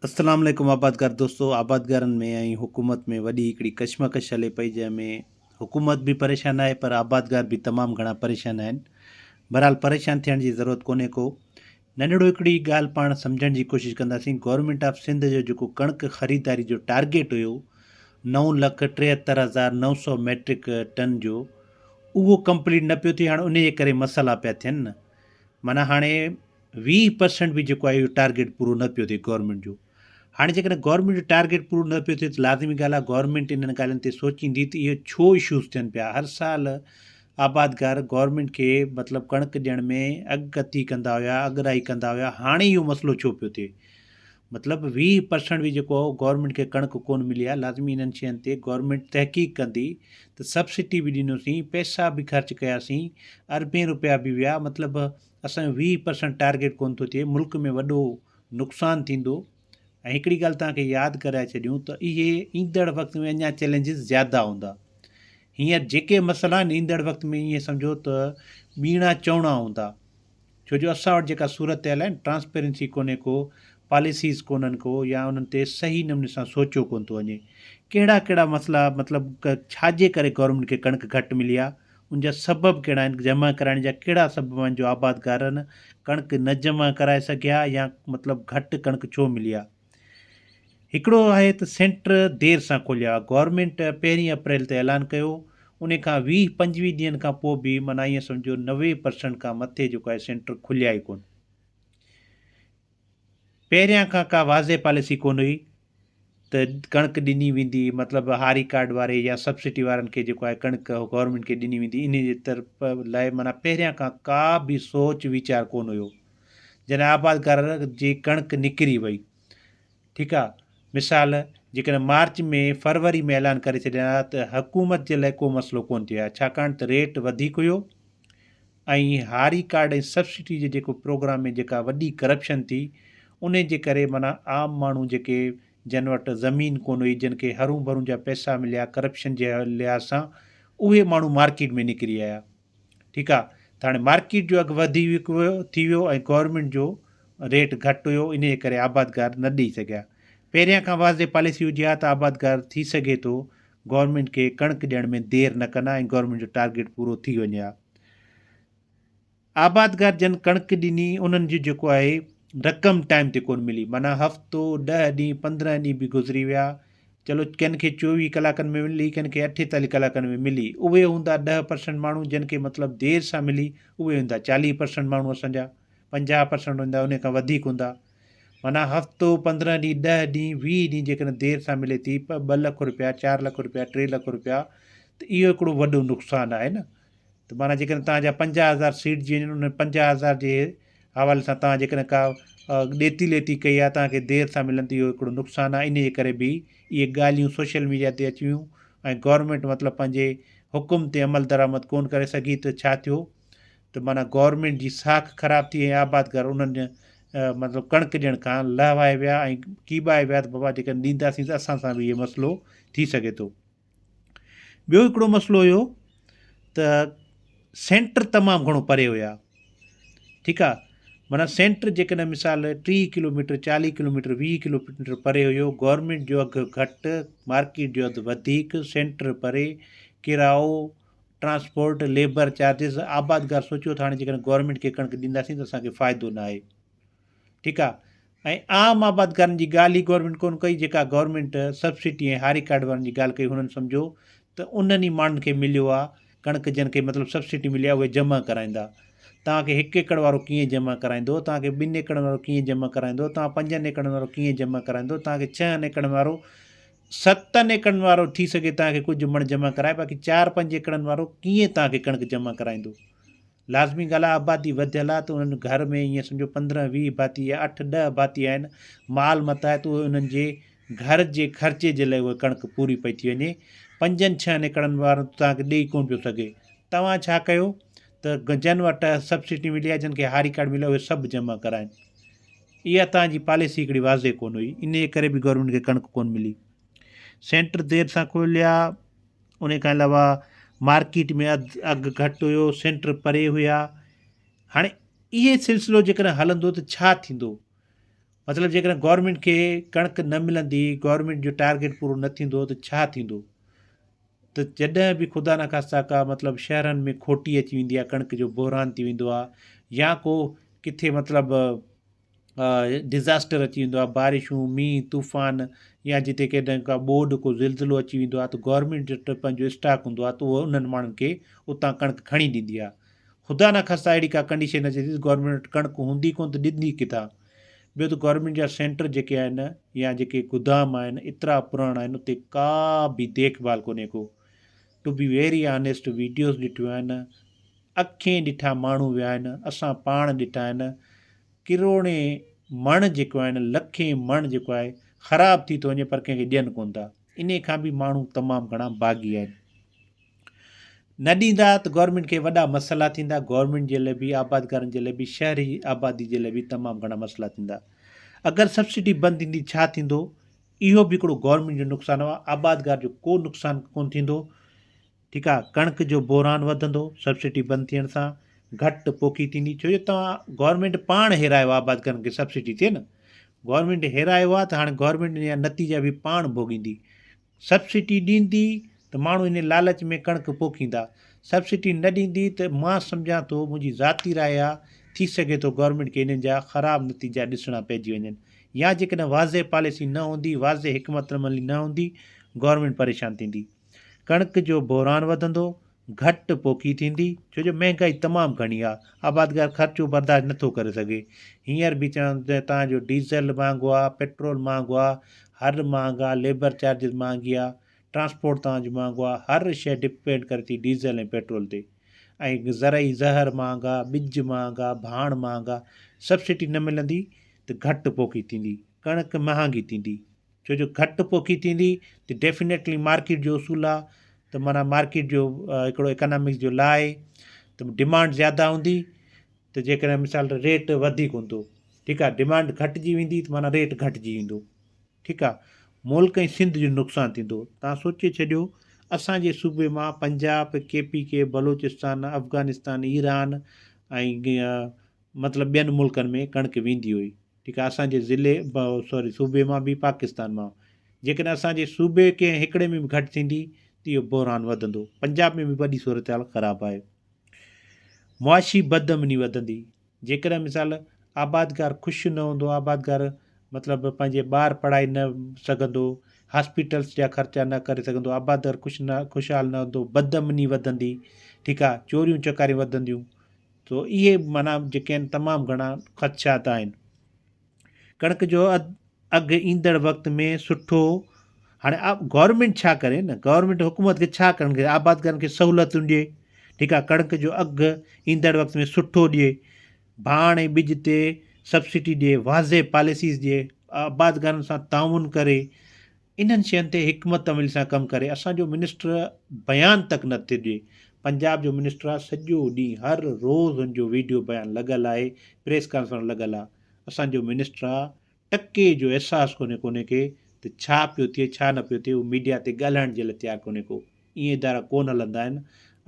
اسلام عليڪم آبادگار دوستو آبادگارن ۾ ۽ حڪومت ۾ وڏي هڪڙي ڪشمڪش هلي پئي جنهن ۾ حڪومت به پريشان آهي پر آبادگار به تمام گهڻا پريشان آهن بهرحال پريشان ٿيڻ جي ضرورت ڪونهي ڪو ننڍڙو هڪڙي ڳالهه پاڻ سمجهڻ جي ڪوشش ڪنداسين گورنمينٽ آف سنڌ جو جيڪو ڪڻڪ خريداري جو ٽارگيٽ هيو 973900 ميٽرڪ ٽن جو اهو ڪمپليٽ نه پيو ٿئي هاڻي ان جي ڪري مسئلا پيا ٿين نه معنيٰ هاڻي 20 پرسنٽ به جيڪو آهي اهو ٽارگيٽ پورو نه پيو ٿئي گورنمينٽ جو. هاڻي جيڪڏهن گورنمينٽ جو ٽارگيٽ پورو نه پيو ٿئي ته لازمي ڳالهه آهي گورنمينٽ انهن ڳالهين تي سوچيندي ته اهو ڇو اشوز ٿين پيا هر سال آبادگار گورنمينٽ کي مطلب ڪڻڪ ڏيڻ ۾ اڳڪٿي ڪندا هيا اڳرائي ڪندا هيا هاڻي اهو مسئلو ڇو پيو ٿئي مطلب 20 پرسنٽ به جيڪو گورنمينٽ کي ڪڻڪ ڪون ملي آهي لازمي انهن شين تي گورنمينٽ تحقيق ڪندي ته سبسڊي به ڏنوسين پئسا به خرچ ڪياسين اربين روپيا به ويا مطلب اسان جو 20 پرسنٽ ٽارگيٽ ڪونه ٿو ٿئي، ملڪ ۾ وڏو نقصان ٿيندو ۽ هڪڙي ڳالهه توهان کي ياد ڪرائي ڇڏيون ته اهي ايندڙ وقت ۾ اڃا چئلينجز زياده هوندا. هينئر جيڪي مسئلا آهن ايندڙ وقت ۾ ائين سمجهو ته ٻيڻا چئوڻا هوندا ڇو جو اسان وٽ جيڪا صورتحال آهي ٽرانسپيرنسي ڪونهي ڪو پاليسيز ڪونهن ڪو يا انهن تي صحيح نموني سان سوچيو ڪونه ٿو وڃي ڪهڙا ڪهڙا مسئلا مطلب ڇاجي ڪري گورنمينٽ کي ڪڻڪ گهٽ ملي آهي ان جا سبب ڪهڙا آهن، جمع ڪرائڻ جا ڪهڙا سبب آهن جو آبادگارن ڪڻڪ نه جمع ڪرائي سگهيا يا مطلب گهٽ ڪڻڪ ڇو ملي آهي. هڪڙو آهي ته سينٽر دير سان کوليا ويا، گورنمينٽ پهرين اپريل تي اعلان ڪيو ان کان 20 25 ڏينهن کان پوء به معنيٰ ائين سمجهو 90 پرسنٽ کان مٿي جيڪو آهي سينٽر کليا ئي ڪونه. پهريان کان ڪا واضح پاليسي ڪونه هئي ته ڪڻڪ ڏني ويندي مطلب هاري ڪارڊ واري يا سبسڊي وارن کي جيڪو آهي ڪڻڪ گورنمينٽ کي ڏني ويندي انهي جي طرف لاء معنيٰ پهريان کان ڪا به سوچ ويچار ڪونه هيو جڏهن آبادگار جي ڪڻڪ نڪري وئي ٺيڪ آ مثال جيڪڏهن مارچ ۾ فروري ۾ اعلان ڪري ڇڏين ها ته حڪومت جي لاء ڪو مسئلو ڪونه ٿئي ها ڇاڪاڻ ته ريٽ وڌيڪ هيو ۽ هاري ڪارڊ ۽ سبسڊي جي جيڪو پروگرام ۾ جيڪا وڏي ڪرپشن ٿي انهي جي ڪري معنيٰ عام ماڻهو جيڪي جن وٽ زمين ڪونه هئي جن کي هرون ڀرون جا پئسا مليا ڪرپشن جي لحاظ سان اهي ماڻهو مارڪيٽ ۾ نڪري آيا ٺيڪ آ ته هاڻي مارڪيٽ جو اگهه وڌي ويو ٿي ويو ۽ گورنمينٽ جو ريٽ گهٽ هيو انهي جي ڪري آبادگار نه ڏئي سگهيا پهريان کان واضح پاليسي هجي ها ته آبادگار ٿي سگهي ٿو گورنمينٽ کي ڪڻڪ ڏيڻ ۾ دير نه ڪن ها ۽ گورنمينٽ جو ٽارگيٽ پورو ٿي وڃي ها. آبادگار جن ڪڻڪ ڏني انهن جي جيڪو آهي رقم ٽائيم تي ڪونه ملي معنيٰ هفتو، ڏهه ڏينهن، 15 ڏينهن به گذري ويا چلو ڪن کي 24 ڪلاڪن ۾ ملي ڪن کي 48 ڪلاڪن ۾ ملي اهي هوندا 10% ماڻهو جن کي مطلب دير سان ملي اهي هوندا 40% ماڻهو اسان جا 50% هوندا انهي کان وڌيڪ هوندا. معنيٰ هفتو، 15 ڏينهن، ڏهه ڏينهن، 20 ڏينهن جيڪڏهن دير سان ملي ٿي ٻه لک روپيا، چار لک روپيا، ٽي لک روپيا ته اهو هڪڙو وڏو نقصان آهي نه ته معنيٰ جيڪڏهن توهان جا 50 هزار سيٽجي وڃن انهن 50 هزار جي حوالي سان توهان جيڪڏهن ڪا ڏيتي ليتي ڪئي آهي توهان کي دير سان ملن ته اهو هڪڙو نقصان آهي انهيء جي ڪري به اهي ڳالهيون سوشل ميڊيا تي اچي ويون ۽ گورنمينٽ مطلب پنهنجي حڪم تي عمل درآمد ڪونه ڪري سگهي ته ڇا ٿيو ته معنيٰ گورنمينٽ جي ساک خراب ٿي ۽ آبادگار انهن مطلب ڪڻڪ ڏيڻ کان لهوائي ويا ۽ ڪيٻائي ويا ته بابا جيڪڏهن ڏينداسين ته اسان سان به اهو مسئلو ٿي سگهي ٿو. ٻيو هڪڙو مسئلو هيو ته سينٽر تمام گهڻو پري هيا ٺيڪ آ معنيٰ سينٽر جيڪڏهن مثال 30 ڪلوميٽر 40 ڪلوميٽر 20 ڪلوميٽر پري هيو گورنمينٽ جو اگهه گهٽ مارڪيٽ جو اگهه وڌيڪ سينٽر پري ڪرايو ٽرانسپورٽ، ليبر چارجز، آبادگار سوچيو ته هاڻي جيڪڏهن گورنمينٽ کي ڪڻڪ ڏينداسين ته اسان کي فائدو نه آهي ٺيڪ آهي ۽ عام آبادگارن جي ڳالهه ئي گورنمينٽ ڪونه ڪئي جيڪا گورنمينٽ سبسڊي ۽ هاري ڪارڊ وارن جي ڳالهه ڪئي هنن سمجهيو ته انهن ئي ماڻهن کي مليو آهي ڪڻڪ جن کي مطلب سبسڊي ملي آهي اهي جمع ڪرائيندا توهان کي هڪ ايڪڙ وارو ڪيئن جمع ڪرائيندو توهان کي ٻن ايڪڙن وارو ڪيئن جمع ڪرائيندو توهان پنجن ايڪڙن وارو ڪيئن جمع ڪرائيندو توهان کي ڇهن ايڪڙن وارو ستن ايڪڙن وارو ٿي سگهي توهان کي ڪجهه مڻ جمع ڪرائي باقي چار پنج ايڪڙن وارو ڪيئن توهان کي ڪڻڪ جمع ڪرائيندو؟ لازمي ڳالهه آهي آبادي وڌيل آهي ته انهن گهر ۾ ائين سمجهو 15 20 ڀاتي يا اٺ ڏهه ڀاتي آهن مال متاع آهي ته اهي انهن جي گهر جي خرچي جي لاء اهي ڪڻڪ پوري پئي ٿي وڃي پنجن ڇهن ايڪڙن وارو توهان کي ڏئي ڪونه پيو سگهي توهان ڇا ڪيو ته جن وٽ سبسڊي ملي آهي جن کي هاري ڪارڊ مليو آهي اهي سڀ جمع ڪرائن اها توهان جي پاليسي هڪڙي واضح ڪونه هئي انهيء ڪري به گورنمينٽ کي ڪڻڪ ڪونه ملي. سينٽر دير سان کوليا ان کان علاوه مارڪيٽ ۾ اڌ اگهه گهٽ هيو سينٽر پري هيا هاڻي اهي سلسلو جيڪڏهن هلندو ته ڇا ٿيندو؟ مطلب جيڪڏهن گورنمينٽ کي ڪڻڪ نه ملندي گورنمينٽ جو ٽارگيٽ پورو نه ٿيندو ته ڇا ٿيندو ته جڏهن به خدا نخواسته ڪا مطلب شهرن ۾ کوٽي اچي ويندي آهي ڪڻڪ جو بحران ٿي ويندو آهي يا ڪو ڪٿي مطلب ڊزاسٽر اچي ويندو آهي بارشون مينهن طوفان يا جتي ڪڏهن ڪا ٻوڏ ڪو زلزلو اچي ويندو آهي ته گورنمينٽ جو پنهنجو اسٽاڪ هوندو آهي ته اهو انهن ماڻهن کي اتان ڪڻڪ کڻي ڏيندي آهي خدا نه خاسته اهڙي ڪا ڪنڊيشن اچي ٿي ته گورنمينٽ وٽ ڪڻڪ هوندي ڪونه ته ڏيندي ڪٿان؟ ٻيو ته گورنمينٽ جا سينٽر جيڪي آهن يا جيڪي گدام آهن ايترا پراڻا آهن اتي ڪا به ديک ڀال ڪونهي ڪو to be very honest videos ڏٺيون آهن اکين ڏٺا ماڻهو ويا آهن اسان پاڻ ڏٺا آهن ڪروڙين مڻ جيڪو آهن لکين مڻ جيڪو آهي خراب ٿي ٿو وڃي پر ڪنهن کي ڏين ڪونه ٿا انهي کان به ماڻهو تمام گهڻا باغي آهن. نه ڏيندا ته گورنمينٽ کي وڏا مسئلا ٿيندا، گورنمينٽ جي لاء به، آبادگارن جي لاء به، شهري آبادي جي لاء به تمام گهڻا مسئلا ٿيندا. اگر سبسڊي بند ٿيندي ڇا ٿيندو؟ اهو به هڪڙو گورنمينٽ جو نقصان آهي، آبادگار جو ڪو نقصان ڪونه ٿيندو، ٺيڪ آهي، ڪڻڪ جو بحران وڌندو سبسڊي بند ٿيڻ سان، گهٽ پوکي ٿيندي، ڇو جو توهان گورنمينٽ پاڻ هيرايو آهي آبادگارن کي سبسڊي تي نه، گورنمينٽ هيرايو آهي ته هاڻي گورنمينٽ ان جا نتيجا به پاڻ ڀوڳيندي. سبسڊي ڏيندي ته ماڻهو ان لالچ ۾ ڪڻڪ پوکيندا، سبسڊي نه ڏيندي ته مان سمجهان ٿو منهنجي ذاتي راء آ ٿي سگهي ٿو گورنمينٽ کي انهن جا خراب نتيجا ڏسڻا پئجي وڃن يا جيڪڏهن واضح پاليسي نه هوندي واضح حڪمت عملي نه هوندي گورنمينٽ پريشان ٿيندي ڪڻڪ جو بحران وڌندو گهٽ پوکي ٿيندي ڇو جو مهنگائي تمام گهڻي آ آبادگار خرچو برداشت نٿو ڪري سگهي هينئر به چون ته تان جو ڊيزل مهانگو آ پيٽرول مهانگو آ هر مهانگا ليبر چارجز مهانگي آ ٽرانسپورٽ تان جو مهانگو آ هر شي ڊپينڊ ڪري ٿي ڊيزل ۽ پيٽرول تي ۽ زرعي زهر مهانگا ٻج مهانگا ڀاڻ مهانگا سبسڊي نه ملندي ته گهٽ پوکي ٿيندي ڪڻڪ مهانگي ٿيندي ڇو جو گهٽ پوکي ٿيندي ته ڊيفينيٽلي مارڪيٽ جو اصول آ ته معنيٰ مارڪيٽ جو هڪڙو اڪانامڪس جو لا آهي ته ڊمانڊ زياده هوندي ته جيڪڏهن مثال ريٽ وڌيڪ هوندو ٺيڪ آ ڊمانڊ گهٽجي ويندي ته معنيٰ ريٽ گهٽجي ويندو ٺيڪ آ ملڪ ۽ سنڌ جو نقصان ٿيندو تان سوچي ڇڏيو اسان جي صوبي مان Punjab K P K Balochistan Afghanistan Iran ۽ مطلب ٻين ملڪن ۾ ڪڻڪ ويندي هئي ٺيڪ آ اسان جي ضلعي سوري صوبي مان به پاڪستان مان جيڪڏهن اسان جي صوبي ڪنهن هڪڙي ۾ به گهٽ ٿيندي ته اهو بحران وڌندو پنجاب ۾ به وڏي صورتحال خراب آهي معاشي بدامني وڌندي جيڪڏهن مثال آبادگار خوش نه هوندو آبادگار مطلب پنهنجي ٻار پڙهائي نه سگهندو هاسپيٽلس جا خرچا نه ڪري سگهندو آبادگار خوش نه خوشحال نه هوندو بدامني وڌندي ٺيڪ آ چوريون چڪاريون وڌنديون سو اهي معنيٰ جيڪي آهن تمام گهڻا خدشات آهن. ڪڻڪ جو اگهه ايندڙ وقت ۾ سٺو هاڻي گورنمينٽ ڇا ڪري نه گورنمينٽ حڪومت کي ڇا ڪرڻ کي آبادگارن کي سهولتون ڏئي ٺيڪ آهي ڪڻڪ جو اگهه ايندڙ وقت ۾ سٺو ڏئي ڀاڻ ۽ ٻج تي سبسڊي ڏئي واضح پاليسيز ڏئي آبادگارن سان تعاون ڪري انهن شين تي حڪمت عملي سان ڪم ڪري اسان جو منسٽر بيان تڪ نه ٿي ڏئي پنجاب جو منسٽر آ سڄو ڏينهن هر روز هن جو ويڊيو بيان لڳل آهي پريس ڪانفرنس لڳل آ اسان جو منسٽر آ ٽڪي جو احساس ڪونهي ڪونهي کي ته ڇا پيو ٿئي ڇا نه پيو ٿئي هو ميڊيا تي ڳالهائڻ جي لاء تيار ڪونهي ڪو ائين ادارا ڪونه هلندا آهن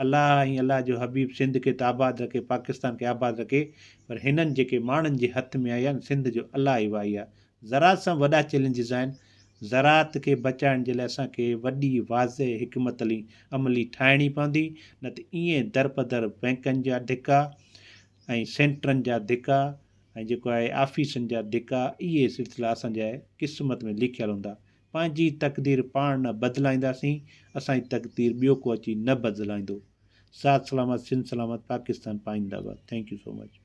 الله ۽ الله جو حبيب سنڌ کي ته آباد رکي پاڪستان کي آباد رکي پر هنن جيڪي ماڻهن جي هٿ ۾ آئي آهن سنڌ جو الله ئي وائي آ زراعت سان وڏا چئلينجز آهن، زراعت کي بچائڻ جي لاء اسان کي وڏي واضح حڪمت عملي ٺاهڻي پوندي نه ته ائين درپدر بئنڪن جا ڌڪا ۽ سينٽرن جا ڌڪا ۽ جيڪو آهي آفيسن جا ڌڪا اهي سلسلا اسان جي قسمت ۾ لکيل هوندا پنهنجي تقدير پاڻ نه بدلائينداسين اسان جي تقدير ٻيو ڪو اچي نه بدلائيندو ساٿ سلامت سنڌ سلامت پاڪستان پائنده آباد thank you so much.